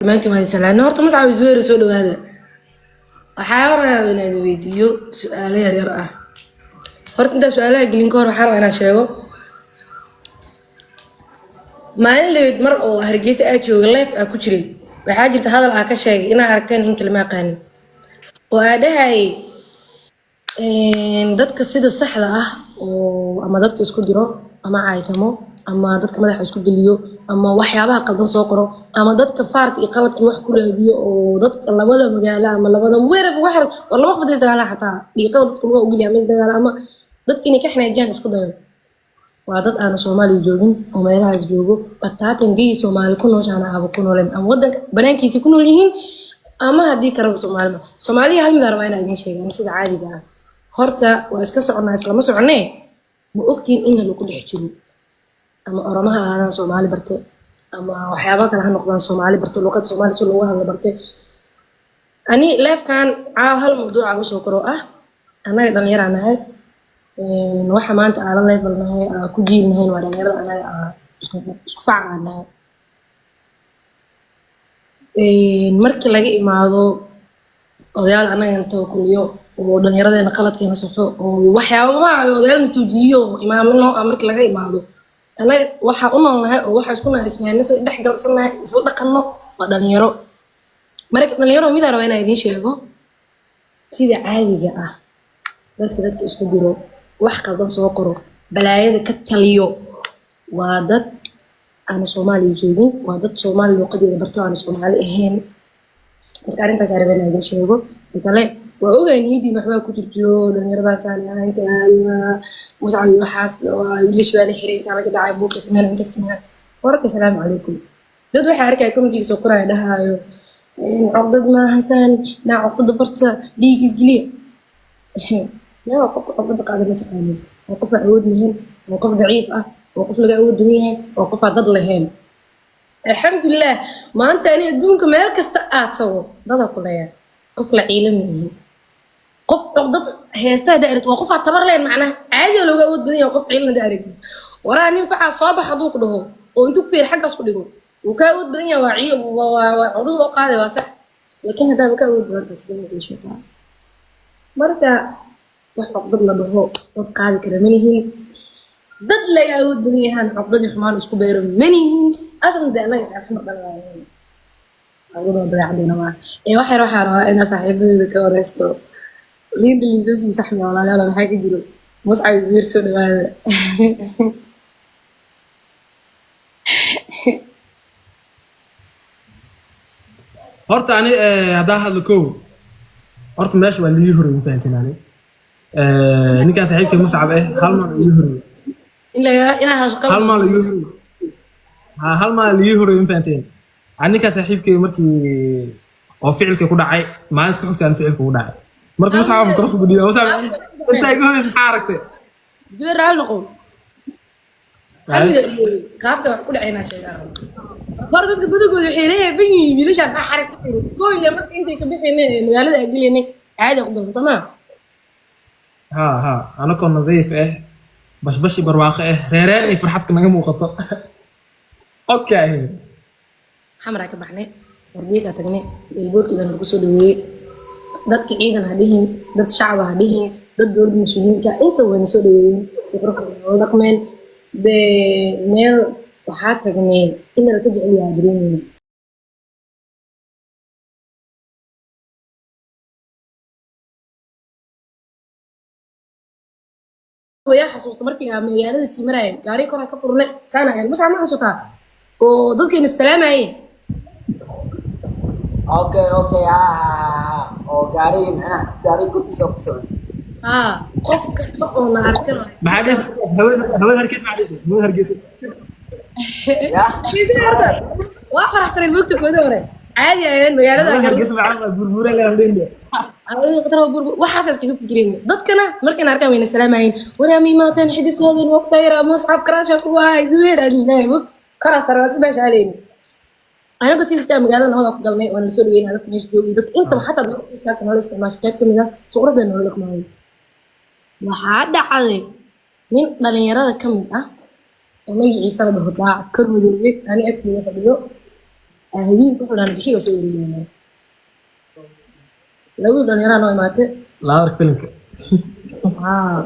Dhammaantiin waan salaamay. Horta Muscab Isweer, soo dhawaada. Waxaa rabaa inaan weydiiyo su-aalo yaryar ah. Horta intaan su-aalaha gelin ka hor, waxaa rabaa inaan sheego maalin laweyd mar oo Hargeysa aa jooga, live aa ku jiray, waxaa jirta hadal aa ka sheegay inaa aragteen in kalima aqaanin oo aa dhahayay dadka sida saxda ah oo ama dadka isku diro ama caaytamo ama dadka madaxa isku geliyo ama waxyaabaha qaldan soo qoro ama dadka faarta iyo qaladkii wax ku raadiyo oo dadka labada magaalo ama labada weerar wax oo laba qof isdagaala, xataa dhiiqada dadka lugaha u geliya ama isdagaala ama dadka inay ka xanaajiyaan isku dayo, waa dad aana Soomaaliya joogin oo meelahaas joogo bataatan geyii Soomaali ku nooshaana aaba ku nooleen ama wadanka banaankiisa ku nool yihiin ama haddii karaba Soomaalima Soomaaliya. Hal mid aan rabaa inaan idiin sheego sida caadiga ah. Horta waa iska soconaa, islama soconee. Ma ogtiin in lagu dhex jiro ama Oromaha ahaadaan Soomaali barte ama waxyaaba kale ha noqdaan Soomaali barte, luqada Soomaali si loogu hadlo barte. Ani live-kan caaw hal mawduuca usoo koro ah: annaga dhallinyaraa nahay. Waxa maanta aan la level nahay, aan ku jiilnahayn, waa dhalinyarada annaga aan isku fac aan nahay. Markii laga imaado odayaal annaga tawakuliyo oo dhallinyaradeena qaladkeena saxo oo waxyaaba maayo odayaalna tuujiyo imaamino ah, markii laga imaado annaga waxaa u noolnahay oo waxa isku nahay, isfahanno, dhex galsannahay, isla dhaqanno, waa dhalinyaro. Marka dhalinyaro, midaan rabaa inaan idiin sheego: sida caadiga ah dadka dadka isku diro, wax qaldan soo qoro, balaayada ka taliyo, waa dad aan Soomaaliya joogin, waa dad Soomaali luuqadeeda barto, aan Soomaali ahayn. Marka arrintaas aan rabaa inaan idiin sheego. Ta kale, waa ogahay niyadiin waxbaa ku jirjiro dhalinyaradaasaan inta Muscab iyo waxaas waa wiilash waa la xiray, intaa laga dhacay, buuqi sameyna, inta sameyna. Horta asalaamu calaykum. Dad waxaa arkaya comment-iga soo qoraya, dhahaayo cuqdad maahasan naa, cuqdada barta, dhiig isgeliya. Yaa qofka cuqdada qaada ma taqaanin? Waa qof aan awood lahayn, waa qof daciif ah, waa qof laga awood duwan yahay, waa qof aan dad lahayn. Alxamdulilah, maanta ani adduunka meel kasta aad tago dada ku leeyahay. Qof la ciila ma ihi. Qof cuqdad heesta haddaa aragtid, waa qof aad tabar lahayn, macnaha caadi looga awood badan yahay. Qof ciilan haddaa aragtid, waraa nin facaa soo bax hadduu ku dhaho oo intuu ku fiir xaggaas ku dhigo, wuu kaa awood badan yahay, waa ciil, waa cuqdad oo qaaday, waa sax. Laakiin haddaaba ka awood badan tahay, sidee ciishotaa? Marka wax cuqdad la dhaho dad qaadi kara ma nihin, dad laga awood badan yahaan cuqdadii xumaan isku beero ma nihin. Aslan de annaga alxamar dhalanaayeen, cuqdada waa dabeecadeena maa ee. Wax yar waxaa rabaa inaa saaxiibadeeda ka wareysto. Liinta liisoo sii saxmi, walaalayaal, maxaa ka jiro? Muscab Iswiir, soo dhawaada. Horta ani haddaa hadlo kow, horta meesha waa lii horey, ma fahantin? Ani ninkaan saaxiibkay Muscab hal maal ii horey in laga inaa hesho hal qalab maal ii horey, ha, hal maal lii horey, ma fahanteen? Ani ninkaan saaxiibkay markii oo ficilka ku dhacay, maalinta ku xigta aan ficilka ku dhacay. Marka Muscab ma kala fadhiyo? Muscab, intaa iga horeysa maxaa aragtay? Zubeer, raali noqo. Hal mid oo ilooyay, qaabka wax ku dhacay inaa sheegaa hor. Dadka badagooda waxay leeyahay ban yihiin wiilashaan maxaa xarig ku xiray kooyle. Marka intay ka bixinay ee magaalada aan gelaynay, caadi ku galna soo maa? Ha ha, anakoo nadiif ah, bashbashi barwaaqo ah, reereen iyo farxadka naga muuqato, okay. Xamaraa ka baxnay, Hargeysa tagnay, eelboorkeeda lagu soo dhaweeyey. Dadka ciidan ha dhihin, dad shacab ha dhihin, dad dowladda mas-uuliyiinka inta wayna soo dhaweeyeen, si qurux badan noola dhaqmeen. Dee meel waxaa tagnay in la ka jecel yahay dareemayna. Yaa xasuusta markii aan magaalada sii maraayay, gaari koraa ka furnay, saana ahayn? Masaa ma xasuutaa oo dadkayna salaamayeen? Okay, ha ha ha ha, oo gaarigii, macnaha gaarigii korkiisa ku socon. Haa, qof kasta oo na arkana Maxaa dhis hawada, hawada Hargeysa, maxaa dhis hawada Hargeysa? Ya. Waa faraxsanayd mogta kooda hore, caadi ayeen magaalada Hawada Hargeysa maxaa burburan leeyahay? Waxaas iskaga fikirayna. Dadkana markayna arkaan wayna salaamayeen: waraa miimaateen xididkoodan waqtayra Muscab karaasha ku waay Zubeer alilahi mog koraa sare waa isku baashaaleyni. Anaga sidiiskaa magaalada nabada ku galnay, waana lasoo dhaweynaa dadka meesha joogay, dadka intaba, xataa dadka noola isticmaasha qayb kamid ah suqrada noola dhaqmaayay. Waxaa dhacday nin dhalinyarada ka mid ah oo magaciisa la dhaho Daac Kor Madoobe, ani agteeda fadhiyo. Habeenka wuxuu dhahan bixi oo soo wareegayna. Laba wiil dhalinyaraa noo imaatay. Laadarka filimka. Haa,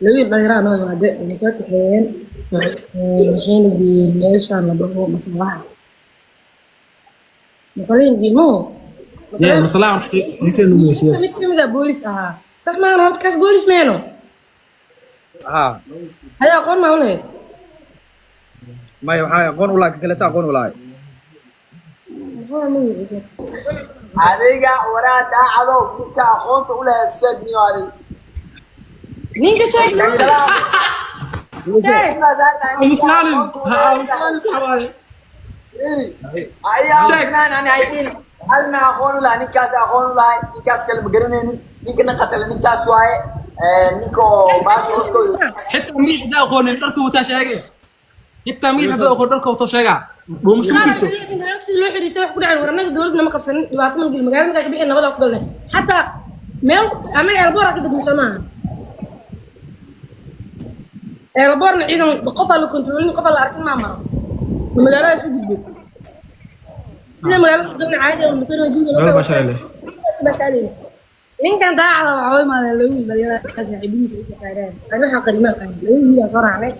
laba wiil dhalinyaraa noo imaatay, way soo kaxeeyeen. Waxayna geeyeen meeshaan la dhaho masalaha. Masalihin geemo. Yeah, masalaha horta xiisee nugu yeeshay, yes. Mid kamid ah boolis ahaa. Sax maahan horta kaas boolis meeno. Haa. Hada aqoon maa u lahayd? Maya, waxaa aqoon u lahay ka kaleeta aqoon u lahay. Maxaa magaciisa? Adiga waraa daacadow, ninka aqoonta u lahayd sheeg niyo adiga. Ninka sheeg. Sheeg. Aamuslaanin ha, aamuslaanin, sax waaye. Ayaa Sheeg. inaan ani haydin halna aqoon u lahay, ninkaas aqoon u lahay, ninkaas kale ma garanaynin. Ninkana qatala ninkaas waaye. Ninka oo baasha hoos ka Xitaa magaciisa haddaa aqoonin, dharka wataa sheege. Xitaa magaciisa haddaa aqoon, dharka wato sheegaa, dhuumasho ku jirto. Sida loo xiriisay wax ku dhaceen, war annaga dowladna ma qabsanin, dhibaato ma gelin, magaalada markaa ka bixin nabada ku galnay. Xataa meel annaga eelboor ka degmo soo maaha, eelboorna ciidan qofaa la kontroolin, qofaa la arkin maa maro magaaladaas u gudbo. Sida magaalada ku galnay caadi ah masoo jawiga. Meel baa shalay leh. Ninkan daacada waxaa u imaadeen laba wiil dhalinyarada saaxiibadiisa ay shaqeeyaan. Ani waxaa qarima aqaan, laba wiil aa soo raacnay.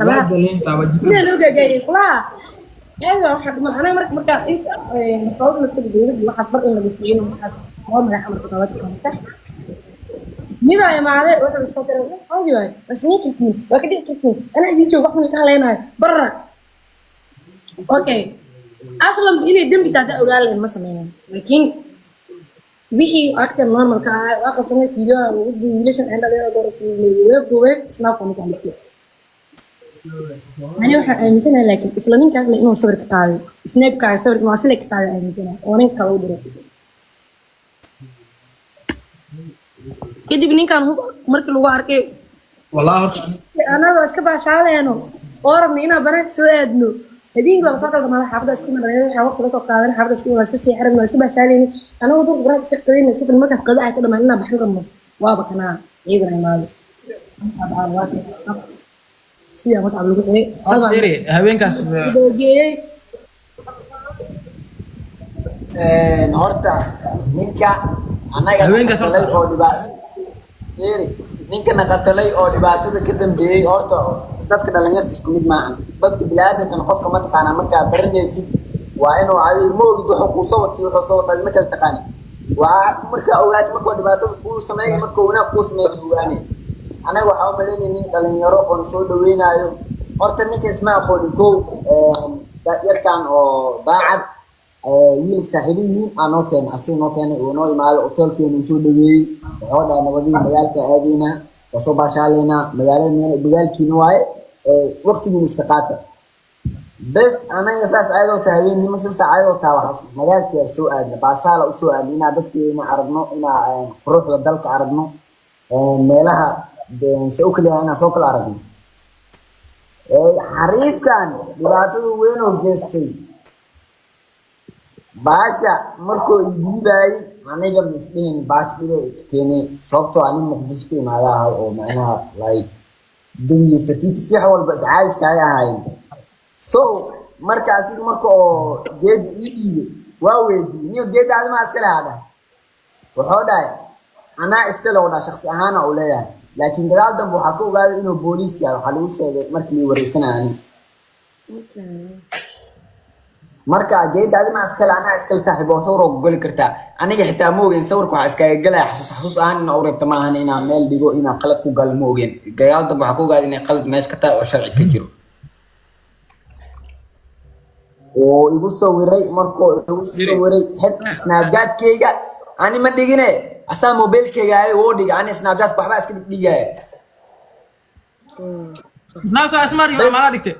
Waa dalin xitaa waa jifra. Sida loo gaagaayay kulaha caadi baa waxaa dhiman anaga marka markaas inta sabab naftada dowladda waxaas bar in la dhisto ciidan waxaas loo magac amarka dowladda sax midaa imaade wuxuu soo diray caadi waaye, waa samayn kartiin, waa ka dhici kartiin, anaa idiin joogo, wax ma ka haleynayo barra. Okay, aslan inay dembi tahay haddaa ogaan lahayn ma sameeyaan, laakiin wixii agta normalka ahaa waa qabsanay. Fiidiyoha lagu duubay wiilashan ee dhalinyarada goorta duubeen snapka ninkaan dhigtay. Ani waxaan aaminsanahay laakiin isla ninkaas le inuu sawirka qaaday, snapkaa sawirka waa sila ka qaaday aaminsanahay oo nin kale u diray. Kadib ninkan hub markii lagu arkay Wallahi horta anagoo iska baashaaleyno oo rabno inaan banaanka soo aadno, habeenkii waa lasoo kala dhamaada, xaafadda iska iman, dhalinyarada waxaa waqti lasoo qaadan, xaafadda iska iman, waa iska seexan, waa iska baashaaleyni anagoo dadka banaanka iska qadayna iska fadhin. Markaas qada ay ka dhamaan inaan baxin rabno, waaba kanaa ciidan imaado sidaa Mascab lagu xiray. Horta fiiri habeenkaas. Geeyey. Horta ninka annaga Haweenkaas horta- qatalay oo dhibaato fiiri, ninkana qatalay oo dhibaatada ka dambeeyey. Horta dadka dhalinyarta isku mid maahan, dadka biniaadamkan qofka mataqaanaa markaa baranaysid waa inuu adiga ma ogid wuxuu kuu soo watay, wuxuu soo watay ma kala taqaani. Waa markaa ogaatay markuu dhibaatada kuu sameeyay, markuu wanaag kuu sameeyay ma ogaanay. Anaga waxaa u malaynay nin dhalinyaro oon soo dhaweynaayo. Horta ninka isma aqoonin kow. Yarkan oo daacad wiilka saaxiibo yihiin aa noo keenay, asiga noo keenay, uu noo imaaday hotelkeena, uu soo dhaweeyey. Wuxuu dhahay nabadihii magaalka aadaynaa, waa soo baashaaleynaa, magaalada meel magaalkiina waaye, waqtigiina iska qaata. Bes anaga saas ayadoo tahay habeennimo shan saac ayadoo tahay waxaas magaalkii soo aadna, baashaala usoo aadna, inaa dadkeena aragno, inaa quruxda dalka aragno, meelaha se u kaliya inaan soo kala aragno. Xariifkan dhibaatada weyn oo geystay baasha markuu i dhiibaayey aniga misdhihin baasha dhibay keenay, sababtoo ani Muqdisho ka imaada ahay oo macnaha like dawigiis tartiibtiis wax walba iscaadis kaaga ahaayeen. So marka asiga marka oo geedi ii dhiibay waa weydiiyey, niyo geeda adimaa iska lehaa dhah. Wuxuu dhahay anaa iska le, dhaha shaksi ahaana uu leeyahay, laakiin gadaal dambe waxaa ka ogaaday inuu booliis yahay. Waxaa lagu sheegay markii lii wareysanaya ani marka geeda adima iskale, anaa iskale saaxiib, oo sawir oo ku geli kartaa. Aniga xitaa ma ogeyn sawirka, waxaa iskaga gelaya xasuus, xasuus ahaan inaa u reebta maahan inaa meel dhigo, inaa qalad ku galo ma ogeyn. Gadaal dambe waxaa ka ogaaday inay qalad meesha ka tahay oo sharci ka jiro. Oo igu sawiray, markuu igu sawiray xid Snapchatkeyga ani ma dhigine, asaa mobilkeyga ay woo dhiga, ani Snapchatka waxbaa iska dhigaya. Snapka asmaa dhigay. Bes. Maalaa dhigtay.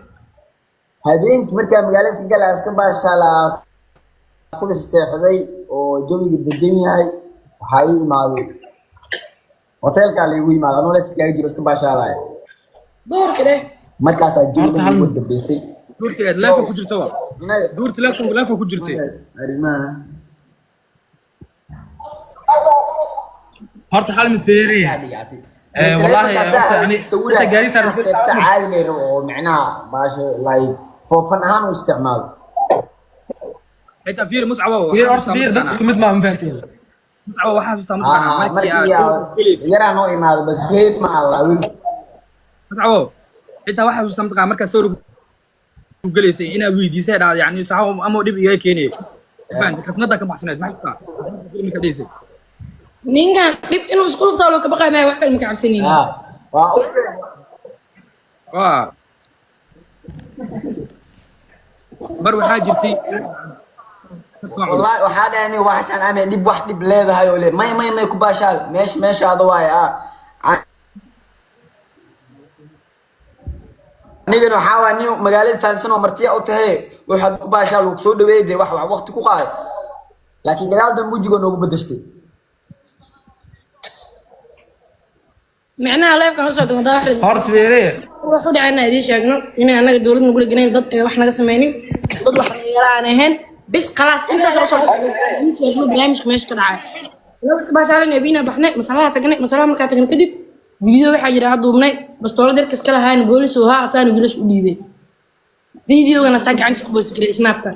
Habeenkii markaa magaalada iska galaa, iska baashaalaa, subax seexday oo jawiga degan yahay, waxaa ii imaaday hoteelkaa laigu imaaday anoo leef iskaga jiro iska baashaalaya. Duhurka dheh. Markaasaa Horta jawiga hal ugu dambeysay. Duurta leefka ku jirta waa. Innaga Duurta leefka leefka ku jirtay. Arrimaha Horta hal mid fiiri. Dhigaasi. Wallahi, horta sawiraya inta gaari saaran- seefta caadi lay rabo oo micnaha baasha like foofan ahaan u isticmaalo. Xitaa fiiri Muscabo. Fiir horta, fiir, dad isku mid maa, ma fahanteen? Muscabo, waxaa xasuustaa mataqaanaa Ah, markii markii aad gelaysay. Yaraa noo imaado bas, heeb ma alla wiil. Muscabo, xitaa waxaa xasuustaa mataqaanaa markaa sawir ku gelaysay inaad weydiisay, dhahday yani saxaabo ama dhib iga keenayay. Fahantay? Khasnada ka baxsanayd, ma xasuustaa? Khasnada dhihisay. Ninkan dhib inuu isku luftaa loo ka baqay maya, wax kale ma ka cabsanaynin. Ah, waa u sheeg. Waa mar waxaa jirtay. Wallahi waxaa dhahay nin waxaan ame dhib, wax dhib leedahay oo le may may may ku baashaal meesha meeshaada waaye. Ah, anigana waxaa waay nin magaalada fahansan oo martiya u tahay, waxaad ku baashaal, wuu kusoo dhaweeyay dee, wax wax waqti ku qaaday, laakiin gadaal dambe wejiga noogu bedeshtay. Micnaha leefkan usoo doontaa wax Horta fiiri. Wax u dhacayna idiin sheegno inay annaga dowlad nagula ganayn, dad ee wax naga sameynin, dad wax nagala aan ahayn. Bis khalaas, intaas oo soo idiin sheegno barnaamijka meesha ka dhacay. Laba isbaashaalin ebiina baxnay, masalaha tagnay. Masalaha markaa tagnay kadib video waxaa jira duubnay bastoolad yarka iska lahayn, boolis oo haa asaana wiilash u dhiibay, videogana saa gacantiisa ku boosti jiray snapka.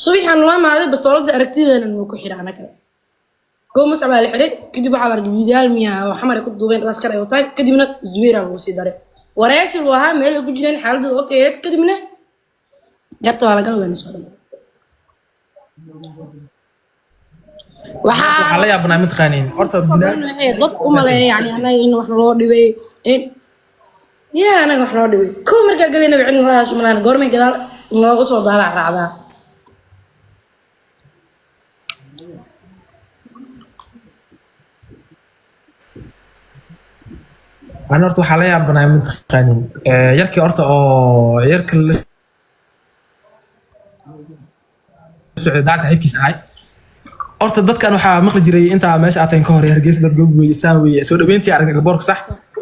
Subaxaan loo maaday bastoolada aragtideena nuu ku xidha anaga koo Muscab baa la xiray. Kadib waxaa la arkay wiilaal miyaa oo xamar ay ku duubeen, askar ay wataan. Kadibna Zubayr lagu sii daray, wareysi buu ahaa, meel ay ku jireen, xaaladooda okay ahayd. Kadibna garta waa lagala weyna soo dhamay. Waxaa Waxaa la yaabanaa mid qaaniin horta waxay dadku u maleeya yani anaga in wax naloo dhibay, in yaa anaga wax noo dhibay. Kow markaa galayna cidna nala hasho malahan, goormay gadaal nalooga soo daalac raacdaa. Ani horta waxaa la yaabanaa mid qaaniin yarkii horta oo yarka la socday, daacad saaxiibkiis ahay. Horta dadkan waxaa maqli jiray intaa meesha aatayn ka hor Hargeysa dad goog weeye, saan weeye. Soo dhaweyntii aragnay elboorka, sax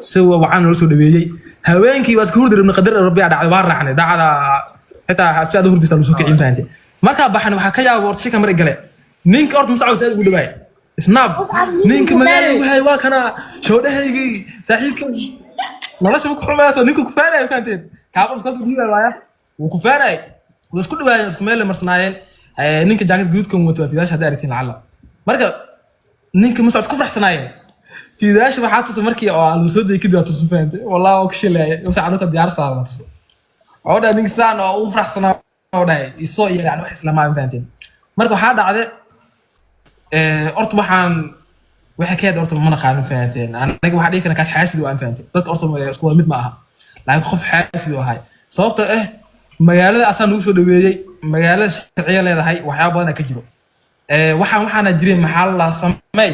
si wacan loo soo dhaweeyey. Haweenkii waa iska hurdi rabnay, qadar rabbi aa dhacday, waa raacnay daacada. Xitaa si aad u hurdaysaa lasoo kicin, fahantay? Markaa baxan waxaa ka yaaba horta shika mar gale ninka horta Muscab saad ugu dhawaay snap, ninka magaalada ugu hayay waa kana shoodhahaygii saaxiibkay, nolosha ma ku xumayso, ninku ku faanaya, fahanteen? Kaaba isku dhiibay waaya, wuu ku faanay, wuu isku dhawaayeen, isku meel marsanaayeen. Ninka jaakad guduudkan wato waa fiidaasha hadday aragtiin lacala. Marka ninka Muscab isku faraxsanaayeen, fiidaasha waxaa tusa markii oo aan soo dayay kadib waa tusu, fahantay? Wallahi waa ku shilaayay Muscab, anaka diyaar saaran tusu oo dhahay ninka saan oo ugu faraxsanaa oo dhahay isoo iyo yani wax islamaa, fahanteen? Marka waxaa dhacday horta waxaan waxa ka horta ma naqaanin, fahanteen? Aniga waxaa dhihi karaa kaas xaasid oo aan fahanteen. Dadka horta isku wada mid ma aha, laakiin qof xaasid oo ahay, sababtoo ah magaalada asaa nagu soo dhaweeyey, magaalada sharciya leedahay, waxyaaba badan ka jiro. Waxaan waxaana jirin maxaa la sameey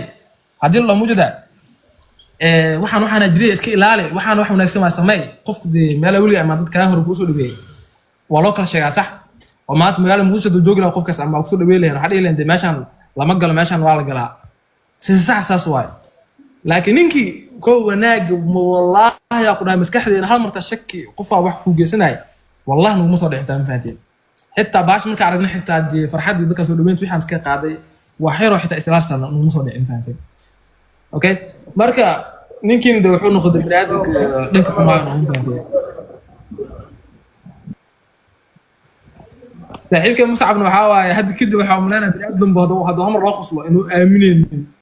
haddii la mujada waxaan waxaana jiray iska ilaali, waxaan wax wanaagsan waa sameey. Qofku dee meela weliga ama dad kaa hore kuu soo dhaweeyey waa loo kala sheegaa, sax? Oo maanta magaalada Muqdisho hadduu joogi lahaa qofkaas ama kusoo dhaweey lahayn, waxaa dhihi lahayn dee meeshaan lama galo, meeshaan waa la galaa, si sax saas waaye. Laakiin ninkii koo wanaaga ma wallaahi aa ku dhahay maskaxdeena hal marta shaki qofaa wax kuu geysanaya, wallahi naguma soo dhicin taa, ma fahanteen? Xitaa baash marka aragna, xitaa dee farxaddii dadka soo dhaweynta waxaan iska qaaday wax yaroo xitaa islaasta naguma soo dhicin, fahanteen? Okay, marka ninkiina de wuxuu noqday biniaadamka dhanka xumaa, ma fahanteen? Saaxiibka Muscabna waxaa waaye hadda kadib waxaa umaleynaya biniaadam hadduu hamar loo qoslo inuu aaminaynin.